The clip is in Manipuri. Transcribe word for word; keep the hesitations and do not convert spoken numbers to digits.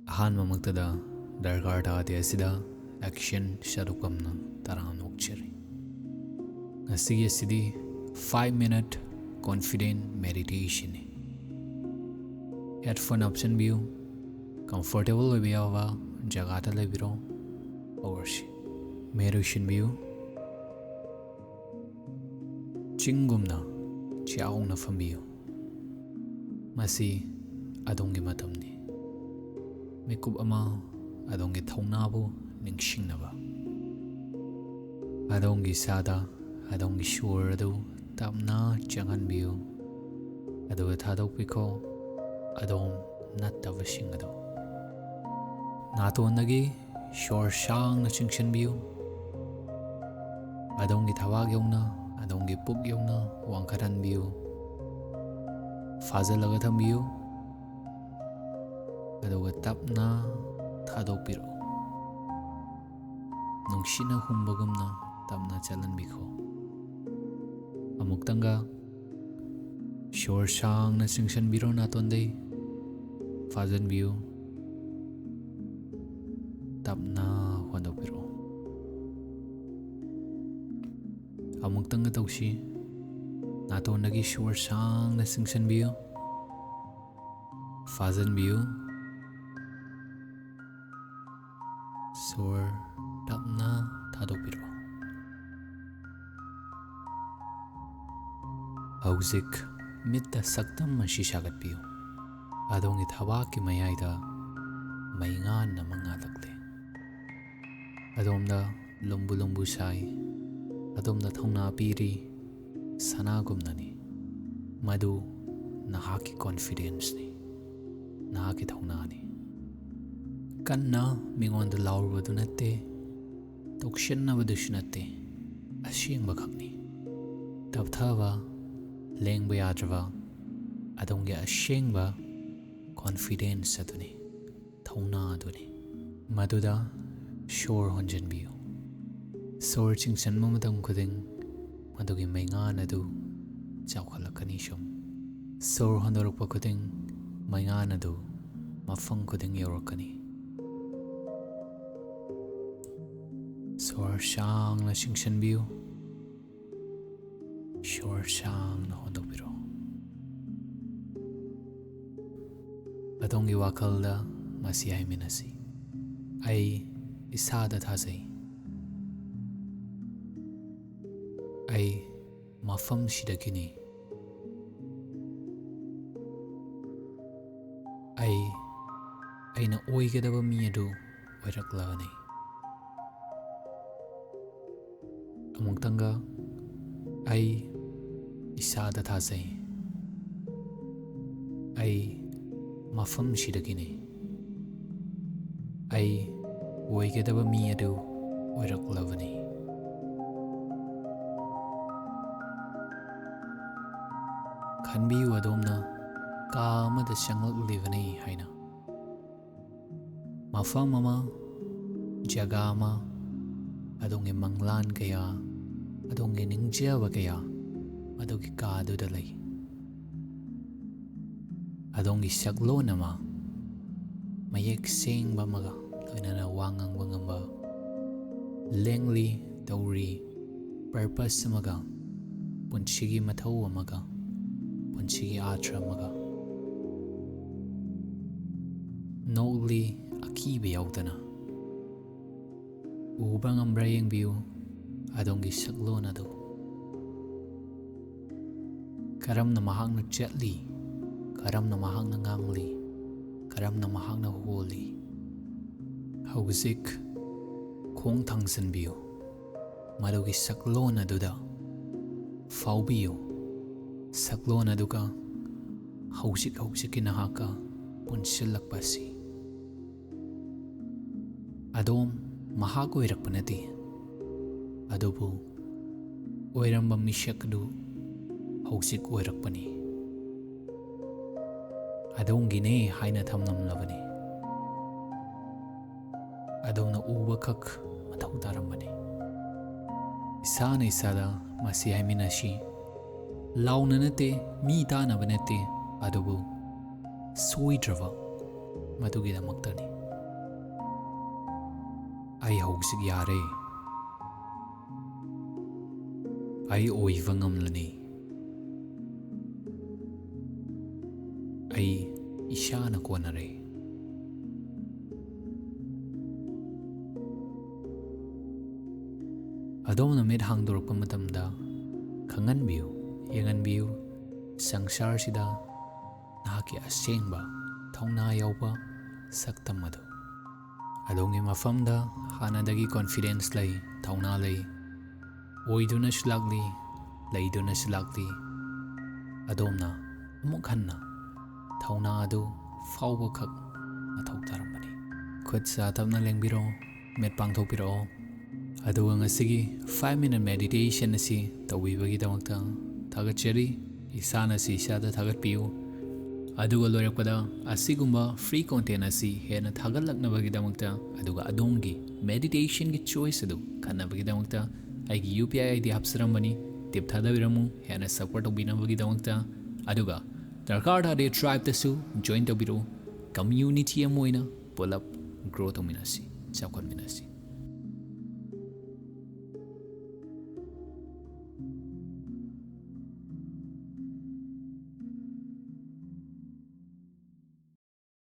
ꯑꯍꯥꯟꯕꯃꯛꯇꯗ ꯗꯔꯀꯥꯔ ꯇꯥꯗꯦ ꯑꯁꯤꯗ ꯑꯦꯛꯁꯟ ꯁꯔꯨꯛ ꯑꯃꯅ ꯇꯔꯥꯝꯅ ꯑꯣꯛꯆꯔꯤ꯫ ꯉꯁꯤꯒꯤ ꯑꯁꯤꯗꯤ five minute confident meditationꯅꯤ꯫ ꯍꯦꯠꯐꯣꯟ ꯍꯥꯞꯆꯤꯟꯕꯤꯌꯨ, ꯀꯝꯐꯣꯔꯇꯦꯕꯜ ꯑꯣꯏꯕ ꯌꯥꯎꯕ ꯖꯒꯥꯗ ꯂꯩꯕꯤꯔꯣ꯫ ꯍꯧꯔꯁꯤ꯫ ꯃꯤꯠ ꯎꯏꯁꯤꯟꯕꯤꯌꯨ, ꯆꯤꯡꯒꯨꯝꯅ ꯆꯥꯎꯅ ꯐꯝꯕꯤꯌꯨ꯫ ꯃꯁꯤ ꯑꯗꯣꯝꯒꯤ ꯃꯇꯝꯅꯤ꯫ ꯃꯤꯀꯨꯞ ꯑꯃ ꯑꯗꯣꯝꯒꯤ ꯊꯧꯅꯥꯕꯨ ꯅꯤꯡꯁꯤꯡꯅꯕ꯫ ꯑꯗꯣꯝꯒꯤ ꯏꯁꯥꯗ ꯑꯗꯣꯝꯒꯤ ꯁꯣꯔ ꯑꯗꯨ ꯇꯞꯅ ꯆꯪꯍꯟꯕꯤꯌꯨ, ꯑꯗꯨꯒ ꯊꯥꯗꯣꯛꯄꯤꯈꯣ꯫ ꯑꯗꯣꯝ ꯅꯠꯇꯕꯁꯤꯡ ꯑꯗꯨ ꯅꯥꯇꯣꯟꯗꯒꯤ ꯁꯣꯔ ꯁꯥꯡꯅ ꯆꯤꯡꯁꯤꯟꯕꯤꯌꯨ꯫ ꯑꯗꯣꯝꯒꯤ ꯊꯕꯥꯛ ꯌꯧꯅ, ꯑꯗꯣꯝꯒꯤ ꯄꯨꯛ ꯌꯧꯅ ꯋꯥꯡꯈꯠꯍꯟꯕꯤꯌꯨ꯫ ꯐꯥꯖꯤꯜꯂꯒ ꯊꯝꯕꯤꯌꯨ꯫ ꯑꯗꯨꯒ ꯇꯞꯅ ꯊꯥꯗꯣꯛꯄꯤꯔꯛꯎ꯫ ꯅꯨꯡꯁꯤꯠꯅ ꯍꯨꯝꯕꯒꯨꯝꯅ ꯇꯞꯅ ꯆꯠꯍꯟꯕꯤꯈꯣ꯫ ꯑꯃꯨꯛꯇꯪꯒ ꯁꯣꯔ ꯁꯥꯡꯅ ꯆꯤꯡꯁꯤꯟꯕꯤꯔꯣ, ꯅꯥꯇꯣꯟꯗꯩ ꯐꯥꯖꯤꯟꯕꯤꯌꯨ꯫ ꯇꯞꯅ ꯍꯣꯟꯗꯣꯛꯄꯤꯔꯛꯑꯣ꯫ ꯑꯃꯨꯛꯇꯪꯒ ꯇꯧꯁꯤ꯫ ꯅꯥꯇꯣꯟꯗꯒꯤ ꯁꯣꯔ ꯁꯥꯡꯅ ꯆꯤꯡꯁꯤꯟꯕꯤꯌꯨ, ꯐꯥꯖꯤꯟꯕꯤꯌꯨ꯫ ꯁꯣꯔ ꯇꯞꯅ ꯊꯥꯗꯣꯛꯄꯤꯔꯛꯑꯣ꯫ ꯍꯧꯖꯤꯛ ꯃꯤꯠꯇ ꯁꯛꯇꯝ ꯑꯁꯤ ꯁꯥꯒꯠꯄꯤꯌꯨ꯫ ꯑꯗꯣꯝꯒꯤ ꯊꯕꯥꯛꯀꯤ ꯃꯌꯥꯏꯗ ꯃꯩꯉꯥꯟ ꯑꯃ ꯉꯥꯜꯂꯛꯂꯦ꯫ ꯑꯗꯣꯝꯗ ꯂꯨꯝꯕꯨ ꯂꯨꯝꯕꯨ ꯁꯥꯏ꯫ ꯑꯗꯣꯝꯗ ꯊꯧꯅꯥ ꯄꯤꯔꯤ, ꯁꯅꯥꯒꯨꯝꯅꯅꯤ꯫ ꯃꯗꯨ ꯅꯍꯥꯛꯀꯤ ꯀꯣꯟꯐꯤꯗꯦꯟꯁꯅꯤ, ꯅꯍꯥꯛꯀꯤ ꯊꯧꯅꯥꯅꯤ꯫ ꯀꯟꯅ ꯃꯤꯉꯣꯟꯗ ꯂꯥꯎꯔꯨꯕꯗꯨ ꯅꯠꯇꯦ, ꯇꯣꯛꯁꯤꯟꯅꯕꯗꯨꯁꯨ ꯅꯠꯇꯦ, ꯑꯁꯦꯡꯕꯈꯛꯅꯤ꯫ ꯇꯞꯊꯕ, ꯂꯦꯡꯕ ꯌꯥꯗ꯭ꯔꯕ, ꯑꯗꯣꯝꯒꯤ ꯑꯁꯦꯡꯕ ꯀꯣꯟꯐꯤꯗꯦꯟꯁ ꯑꯗꯨꯅꯤ, ꯊꯧꯅꯥ ꯑꯗꯨꯅꯤ꯫ ꯃꯗꯨꯗ ꯁꯣꯔ ꯍꯣꯟꯖꯤꯟꯕꯤꯌꯨ꯫ ꯁꯣꯔ ꯆꯤꯡꯁꯤꯟꯕ ꯃꯇꯝ ꯈꯨꯗꯤꯡ ꯃꯗꯨꯒꯤ ꯃꯩꯉꯥꯟ ꯑꯗꯨ ꯆꯥꯎꯈꯠꯂꯛꯀꯅꯤ꯫ ꯁꯨꯝ ꯁꯣꯔ ꯍꯣꯟꯗꯣꯔꯛꯄ ꯈꯨꯗꯤꯡ ꯃꯩꯉꯥꯟ ꯑꯗꯨ ꯃꯐꯝ ꯈꯨꯗꯤꯡ ꯌꯧꯔꯛꯀꯅꯤ꯫ ꯁꯣꯔ ꯁꯥꯡꯅ ꯆꯤꯡꯁꯤꯟꯕꯤꯌꯨ꯫ ꯁꯣꯔ ꯁꯥꯡꯅ ꯍꯣꯟꯗꯣꯛꯄꯤꯔꯣ꯫ ꯑꯗꯣꯝꯒꯤ ꯋꯥꯈꯜꯗ ꯃꯁꯤ ꯍꯥꯏꯃꯤꯟꯅꯁꯤ: "ꯑꯩ ꯏꯁꯥꯗ ꯊꯥꯖꯩ꯫ ꯑꯩ ꯃꯐꯝꯁꯤꯗꯒꯤꯅꯤ꯫ ꯑꯩ ꯑꯩꯅ ꯑꯣꯏꯒꯗꯕ ꯃꯤ ꯑꯗꯨ ꯑꯣꯏꯔꯛꯂꯕꯅꯤ"꯫ ꯑꯃꯨꯛꯇꯪꯒ: "ꯑꯩ ꯏꯁꯥꯗ ꯊꯥꯖꯩ꯫ ꯑꯩ ꯃꯐꯝꯁꯤꯗꯒꯤꯅꯤ꯫ ꯑꯩ ꯑꯣꯏꯒꯗꯕ ꯃꯤ ꯑꯗꯨ ꯑꯣꯏꯔꯛꯂꯕꯅꯤ"꯫ ꯈꯟꯕꯤꯌꯨ, ꯑꯗꯣꯝꯅ ꯀꯥ ꯑꯃꯗ ꯆꯪꯂꯛꯂꯤꯕꯅꯤ ꯍꯥꯏꯅ꯫ ꯃꯐꯝ ꯑꯃ, ꯖꯒꯥ ꯑꯃ, ꯑꯗꯣꯝꯒꯤ ꯃꯪꯂꯥꯟ ꯀꯌꯥ, ꯑꯗꯣꯝꯒꯤ ꯅꯤꯡꯖꯕ ꯀꯌꯥ ꯃꯗꯨꯒꯤ ꯀꯥꯗꯨꯗ ꯂꯩ꯫ ꯑꯗꯣꯝꯒꯤ ꯁꯛꯂꯣꯟ ꯑꯃ, ꯃꯌꯦꯛ ꯁꯦꯡꯕ ꯑꯃꯒ ꯂꯣꯏꯅꯅ ꯋꯥ ꯉꯥꯡꯕ ꯉꯝꯕ, ꯂꯦꯡꯂꯤ ꯇꯧꯔꯤ, purpose ꯑꯃꯒ, ꯄꯨꯟꯁꯤꯒꯤ ꯃꯊꯧ ꯑꯃꯒ, ꯄꯨꯟꯁꯤꯒꯤ ꯑꯥꯔꯊ ꯑꯃꯒ꯫ ꯅꯣꯛꯂꯤ, ꯑꯀꯤꯕ ꯌꯥꯎꯗꯅ꯫ ꯎꯕ ꯉꯝꯕ꯭ꯔꯥ ꯌꯦꯡꯕꯤꯌꯨ ꯑꯗꯣꯝꯒꯤ ꯁꯛꯂꯣꯟ ꯑꯗꯨ꯫ ꯀꯔꯝꯅ ꯃꯍꯥꯛꯅ ꯆꯠꯂꯤ, ꯀꯔꯝꯅ ꯃꯍꯥꯛꯅ ꯉꯥꯡꯂꯤ, ꯀꯔꯝꯅ ꯃꯍꯥꯛꯅ ꯍꯣꯜꯂꯤ꯫ ꯍꯧꯖꯤꯛ ꯈꯣꯡ ꯊꯥꯡꯖꯟꯕꯤꯌꯨ꯫ ꯃꯗꯨꯒꯤ ꯁꯛꯂꯣꯟ ꯑꯗꯨꯗ ꯐꯥꯎꯕꯤꯌꯨ꯫ ꯁꯛꯂꯣꯟ ꯑꯗꯨꯒ ꯍꯧꯖꯤꯛ ꯍꯧꯖꯤꯛꯀꯤ ꯅꯍꯥꯛꯀ ꯄꯨꯟꯁꯤꯜꯂꯛꯄ ꯑꯁꯤ꯫ ꯑꯗꯣꯝ ꯃꯍꯥꯛ ꯑꯣꯏꯔꯛꯄ ꯅꯠꯇꯦ, ꯑꯗꯨꯕꯨ ꯑꯣꯏꯔꯝꯕ ꯃꯤꯁꯛ ꯑꯗꯨ ꯍꯧꯖꯤꯛ ꯑꯣꯏꯔꯛꯄꯅꯤ꯫ ꯑꯗꯣꯝꯒꯤꯅꯦ ꯍꯥꯏꯅ ꯊꯝꯂꯝꯂꯕꯅꯤ꯫ ꯑꯗꯣꯝꯅ ꯎꯕꯈꯛ ꯃꯊꯧ ꯇꯥꯔꯝꯕꯅꯤ꯫ ꯏꯁꯥꯅ ꯏꯁꯥꯗ ꯃꯁꯤ ꯍꯥꯏꯃꯤꯟꯅꯁꯤ꯫ ꯂꯥꯎꯅ ꯅꯠꯇꯦ, ꯃꯤ ꯇꯥꯅꯕ ꯅꯠꯇꯦ, ꯑꯗꯨꯕꯨ ꯁꯣꯏꯗ꯭ꯔꯕ, ꯃꯗꯨꯒꯤꯗꯃꯛꯇꯅꯤ꯫ ꯑꯩ ꯍꯧꯖꯤꯛ ꯌꯥꯔꯦ꯫ ꯑꯩ ꯑꯣꯏꯕ ꯉꯝꯂꯅꯤ꯫ ꯑꯩ ꯏꯁꯥꯅ ꯀꯣꯟꯅꯔꯦ꯫ ꯑꯗꯣꯝꯅ ꯃꯤꯠ ꯍꯥꯡꯗꯣꯔꯛꯄ ꯃꯇꯝꯗ ꯈꯪꯍꯟꯕꯤꯌꯨ, ꯌꯦꯡꯍꯟꯕꯤꯌꯨ, ꯁꯪꯁꯥꯔꯁꯤꯗ ꯅꯍꯥꯛꯀꯤ ꯑꯁꯦꯡꯕ ꯊꯧꯅꯥ ꯌꯥꯎꯕ ꯁꯛꯇꯝ ꯑꯗꯨ꯫ ꯑꯗꯣꯝꯒꯤ ꯃꯐꯝꯗ ꯍꯥꯟꯅꯗꯒꯤ confidence ꯂꯩ, ꯊꯧꯅꯥ ꯂꯩ, ꯑꯣꯏꯗꯨꯅꯁꯨ ꯂꯥꯛꯂꯤ, ꯂꯩꯗꯨꯅꯁꯨ ꯂꯥꯛꯂꯤ꯫ ꯑꯗꯣꯝꯅ ꯑꯃꯨꯛ ꯍꯟꯅ ꯊꯧꯅꯥ ꯑꯗꯨ ꯐꯥꯎꯕꯈꯛ ꯃꯊꯧ ꯇꯥꯔꯝꯕꯅꯤ꯫ ꯈꯨꯠ ꯁꯥ ꯇꯞꯅ ꯂꯦꯡꯕꯤꯔꯣ, ꯃꯤꯠ ꯄꯥꯡꯊꯣꯛꯄꯤꯔꯛꯑꯣ꯫ ꯑꯗꯨꯒ ꯉꯁꯤꯒꯤ five minute meditation ꯑꯁꯤ ꯇꯧꯕꯤꯕꯒꯤꯗꯃꯛꯇ ꯊꯥꯒꯠꯆꯔꯤ꯫ ꯏꯁꯥꯅ ꯁꯤ ꯏꯁꯥꯗ ꯊꯥꯒꯠꯄꯤꯌꯨ꯫ ꯑꯗꯨꯒ ꯂꯣꯏꯔꯛꯄꯗ ꯑꯁꯤꯒꯨꯝꯕ free content ꯑꯁꯤ ꯍꯦꯟꯅ ꯊꯥꯒꯠꯂꯛꯅꯕꯒꯤꯗꯃꯛꯇ, ꯑꯗꯨꯒ ꯑꯗꯣꯝꯒꯤ meditationꯒꯤ choice ꯑꯗꯨ ꯈꯟꯅꯕꯒꯤꯗꯃꯛꯇ ꯑꯩꯒꯤ UPI ID ꯍꯥꯞꯆꯔꯝꯕꯅꯤ꯫ Tip ꯊꯥꯗꯕꯤꯔꯝꯃꯨ, ꯍꯦꯟꯅ support ꯇꯧꯕꯤꯅꯕꯒꯤꯗꯃꯛꯇ꯫ ꯑꯗꯨꯒ ꯗꯔꯀꯥꯔ ꯇꯥꯔꯗꯤ tribeꯇꯁꯨ join ꯇꯧꯕꯤꯔꯛꯎ꯫ Community ꯑꯃ ꯑꯣꯏꯅ ꯄꯨꯂꯞ grow ꯇꯧꯃꯤꯟꯅꯁꯤ, ꯆꯥꯎꯈꯠꯃꯤꯟꯅꯁꯤ꯫